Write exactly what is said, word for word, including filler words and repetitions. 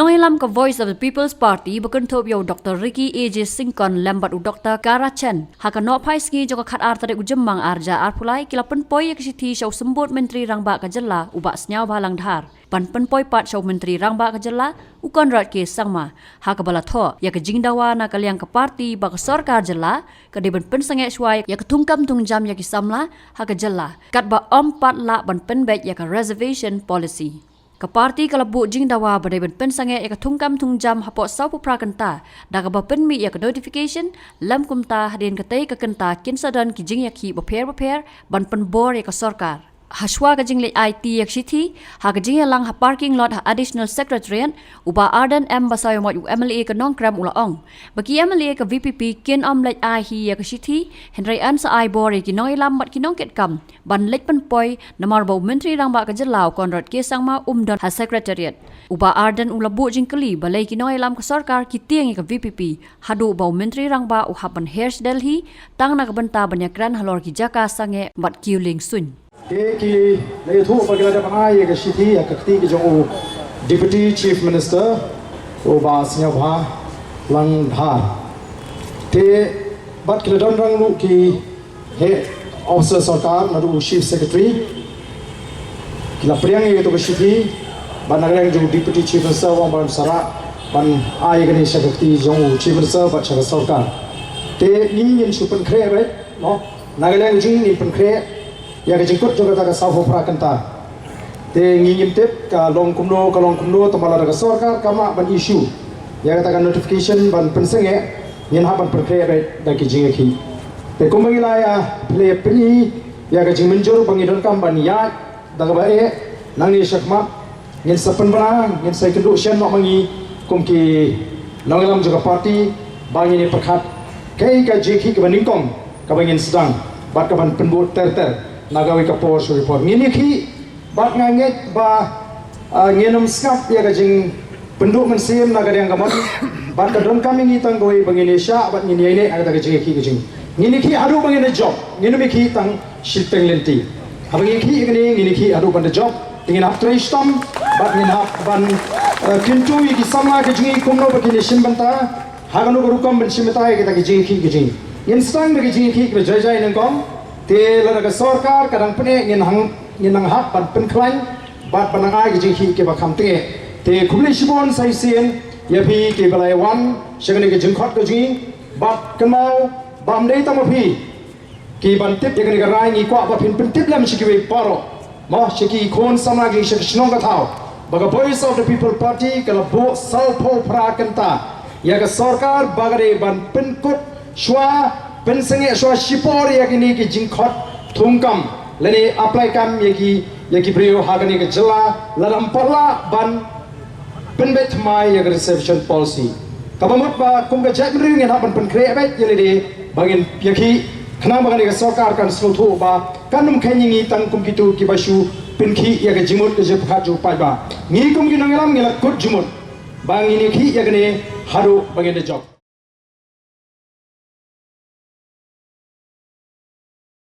Nongïalam ka Voice of the People's Party ba kynthup ïa u Dr Ricky A J Syngkon lem bad u Dr Kara Chen ha ka nohphai sngi jong ka khatar tarik u Jymmang arhajar arphew lai ki la pynpoi ïa ka shithi sha u Symbud Myntri Rangbah ka jylla u Bah Sniawbhalang Dhar ban pynpoi pat sha u Myntri Rangbah ka jylla u Conrad K Sangma, ha kaba la thoh ïa ka jingdawa na ka liang ka party ba ka sorkar jylla ka dei ban pynsangeh shuwa ïa ka thungkam thungjam ïa ki samla ha ka jylla katba ym pat lah ban pynbeit ïa ka reservation policy. Ka party ka la buh jingdawa ba dei ban pynsangeh ïa ka thungkam thungjam hapoh sawphew phra kynta da kaba pynmih ïa ka notification, lem kumta hadien katei ka kynta kin sa don ki jingïakhih bapher bapher ban pynbor ïa ka sorkar. Hashwa ka jingleit aiti ïa ka shithi ha ka jingïalang ha parking lot ha Additional Secretariat, u Bah Ardent M Basaiawmoit u M L A ka Nongkrem u la ong ba ki M L A ka V P P kin ym leit ai hi ïa ka shithi, hynrei yn sa ai bor ïa ki nongïalam bad ki nongkitkam ban leit pynpoi namar ba u Myntri Rangbah ka jylla u Conrad K Sangma um don ha Secretariat. U Bah Ardent u la buh jingkylli balei ki nongïalam ka sorkar ki tieng ïa ka V P P haduh ba u Myntri Rangbah u hap ban her sha Delhi tang na ka bynta ban ïakren halor ki jaka sangeh bad kiew lieng suiñ. Te ki la ïathuh ba ki la dep ai ïa ka shithi ha ka kti ka jong u Deputy Chief Minister u Bah Sniawbhalang Dhar. Te bad ki la don rang ruh ki heh officer sorkar naduh u Chief Secretary. Ki la pdiang ïa kato ka shithi bad na ka liang jong u Deputy Chief Minister u ong ba ym sarah ban ai ïa kane sha ka kti jong u Chief Minister bad sha ka sorkar. Te ngi ngin shu pynkhreh beit, no? Na ka liang jong ngi ngin pynkhreh ïa ka jingkut jong kata ka sawphew phra kynta. Te ngi ngim tip ka long kumno, ka long kumno, tangba lada ka sorkar kam lah ban issue ïa kata ka notification ban pynsangeh, ngin hap ban pynkhreh beit da ki jingïakhih. Te kumba ngi la ïa plie pyni ïa ka jingmynjur ba ngi donkam ban ïaid da kaba eh nangne shakhmat, ngin sa pynbna, ngin sa ïakynduh shen noh ma ngi kum ki nongïalam jong ka party ba ngin ïa pyrkhat kaei ka jingïakhih kaba nyngkong kaba ngin sdang bad kaban pynbud ter ter na kawei ka por sha kawei ka por. Ngin ïakhih bad nga ngeit ba, ah, ngin ym sngap ïa ka jingpynduh mynsiem na ka liang ka mon bad ka donkam ïa ngi tang kawei ba ngin ïashah bad ngin ïaineh ha kata ka jingïakhih ka jong ngi. Ngin ïakhih haduh ba ngin da jop, ngin ym ïakhih tang shiteng lynti. Haba ngi ïakhih ïa kane ngin ïakhih haduh ban da jop, te ngin hap trei shitom bad ngin hap ban, eh, kyntu ïa ki samla ka jong ngi kumno ba kin ïashim bynta ha kano ka rukom ban shim bynta ïa kata ka jingïakhih ka jong ngi. Ngin sdang da ka jingïakhih kaba jai jai nyngkong, te lada ka sorkar ka dang pyneh ngin hap, ngin nang hap ban pynkhlaiñ bad ban nang ai ka jingïakhih kaba kham tyngeh. Te khublei shibun sa shisien ïa phi kiba la wan sha kane ka jingkhot ka jong ngi bad kynmaw ba ym dei tang ma phi ki ban tip ïa kane ka rai, ngi kwah ba phin pyntip lem sha kiwei baroh, mo, sha ki khun samla ki sha ki shnong ka thaw ba ka Voice of the People Party ka la buh sawphew phra kynta ïa ka sorkar ba ka dei ban pynkut shuwa, pynsangeh shuwa shipor ïa kine ki jingkhot thungkam lane apply kam ïa ki, ïa ki briew ha kane ka jylla lada ym pat lah ban pynbeit thymmai ïa ka reservation policy. Kaba mut ba kum ka jaitbynriew ngin hap ban pynkhreh beit ïa lade ba ngin ïakhih khnang ba kane ka sorkar kan sngewthuh ba kan ym kheiñ ïa ngi tang kum kito kiba shu pynkhih ïa ka jingmut ka jingpyrkhat jong u paidbah. Ngi kum ki nongïalam ngi la kut jingmut ba ngin ïakhih ïa kane haduh ba ngin da jop.